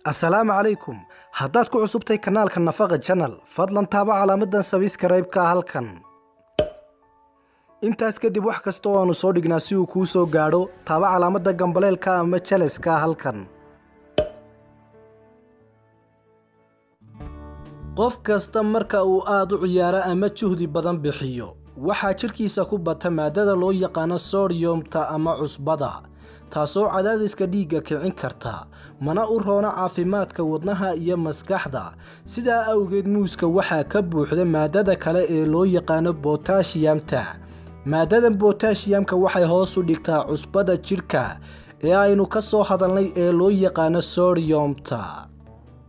Assalaamu calaykum. Haddaad ku cusubtay kanaalka Nafaqa Channel, fadlan taaba calaamadan subscribe-ka halkan. Intaas kadib, wax kasta oo aanu soo dhignaa si uu kuu soo gaadho, taaba calaamadda gambaleelka ama jaleska halkan. Qof kasta marka uu aad u ciyaaro ama juhdi badan bixiyo, waxaa jidhkiisa ku bata maadada loo yaqaano sodium-ta ama cusbada, taasoo cadaadiska dhiigga kicin karta, mana u roona caafimaadka wadnaha iyo maskaxda. Sidaa awgeed, muuska waxaa ka buuxda maadada kale ee loo yaqaano potassium-ta. Maadadan potassium-ka waxay hoos u dhigtaa cusbada jidhka ee aynu ka soo hadalnay ee loo yaqaano sodium-ta.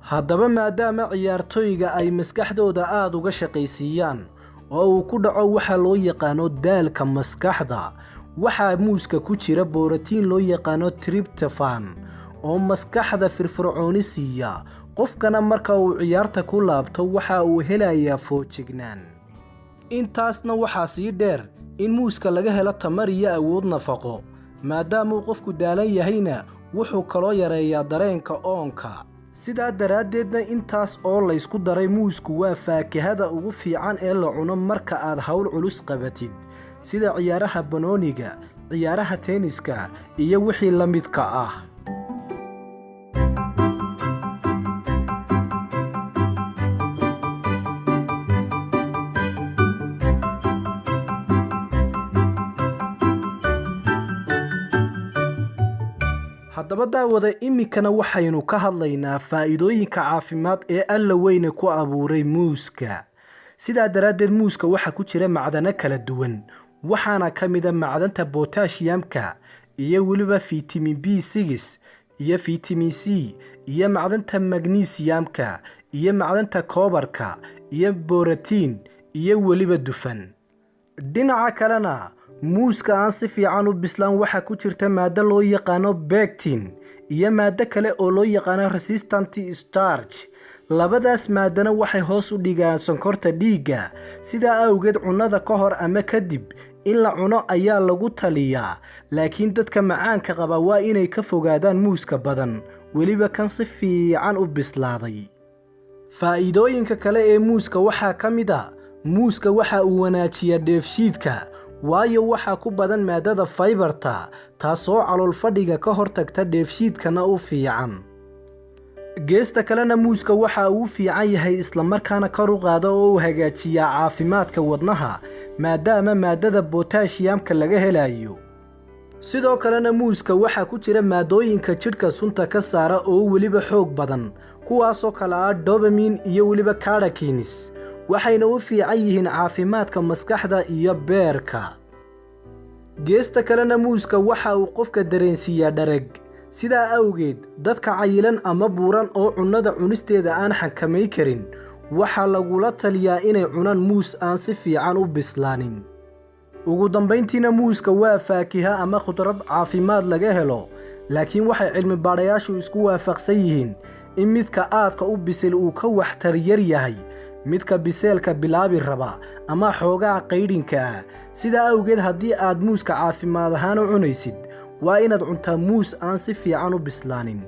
Haddaba, maadaama ciyaartoyga ay maskaxdooda aada uga shaqaysiiyaan oo uu ku dhaco waxa loo yaqaano daalka maskaxda, waxaa muuska ku jira borotiin loo yaqaano tryptophan oo maskaxda firfircooni siiya qofkana. Marka uu ciyaarta ku laabto, waxa uu helayaa foojignaan. Intaasna waxaa sii dheer in muuska laga helo tamar iyo awood nafaqo. Maadaamauu qofku daalan yahayna, wuxuu kaloo yareeyaa dareenka oonka. Sidaa daraaddeedna, intaas oo laysku daray, muusku waa faakihada ugu fiican ee la cuno marka aad hawl culus qabatid, sida ciyaaraha banooniga, ciyaaraha teeniska iyo wixii la midka ah. Haddaba daawada, iminkana waxaynu ka hadlaynaa faa'iidooyinka caafimaad ee Alla weyne ku abuuray muuska. Sidaa daraaddeed, muuska waxaa ku jira macdano kala duwan, waxaana ka mid a macdanta potassium-ka iyo weliba vitamin B6 iyo vitamin C iyo macdanta magnesium-ka iyo macdanta copper-ka iyo borotiin iyo weliba dufan. Dhinaca kalena, muuska aan si fiican u bislaan waxaa ku jirta maado loo yaqaano pectin iyo maado kale oo loo yaqaano resistant starch. Labadaas maadana waxay hoos u dhigaan sonkorta dhiigga. Sidaa awgeed, cunnada ka hor ama kadib in la cuno ayaa lagu taliyaa, laakiin dadka macaanka qaba waa inay ka fogaadaan muuska badan, weliba kan si fiican u bislaaday. Faa'iidooyinka kale ee muuska waxaa ka mid a: muuska waxa uu wanaajiyaa dheefshiidka, waayo waxaa ku badan maadada fiber-ta, taasoo calool fadhiga ka hortagta, dheefshiidkana u fiican. Geesta kalena, muuska waxa uu fiican yahay islamarkaana kor u qaada oo uu hagaajiyaa caafimaadka wadnaha, maadaama maadada potassium-ka laga helayo. Sidoo kalena, muuska waxaa ku jira maadooyinka jidhka sunta ka saara oo weliba xoog badan, kuwaasoo kale ah dopamine iyo weliba catechins, waxayna u fiican yihiin caafimaadka maskaxda iyo beerka. Geesta kalena, muuska waxa uu qofka dareensiiyaa dharag. Sidaa awgeed, dadka cayilan ama buuran oo cunnada cunisteeda aan xakamay karin waxaa lagula taliyaa inay cunaan muus aan si fiican u bislaanin. Ugu dambayntiina, muuska waa faakiha ama khudrad caafimaad laga helo, laakiin waxay cilmi baadhayaashu isku waafaqsan yihiin in midka aadka u bisil uu ka waxtar yar yahay midka biseelka bilaabi raba ama xoogaa qaydhinka ah. Sidaa awgeed, haddii aad muuska caafimaad ahaan u cunaysid, waa inaad cuntaa muus aan si fiican u bislaanin.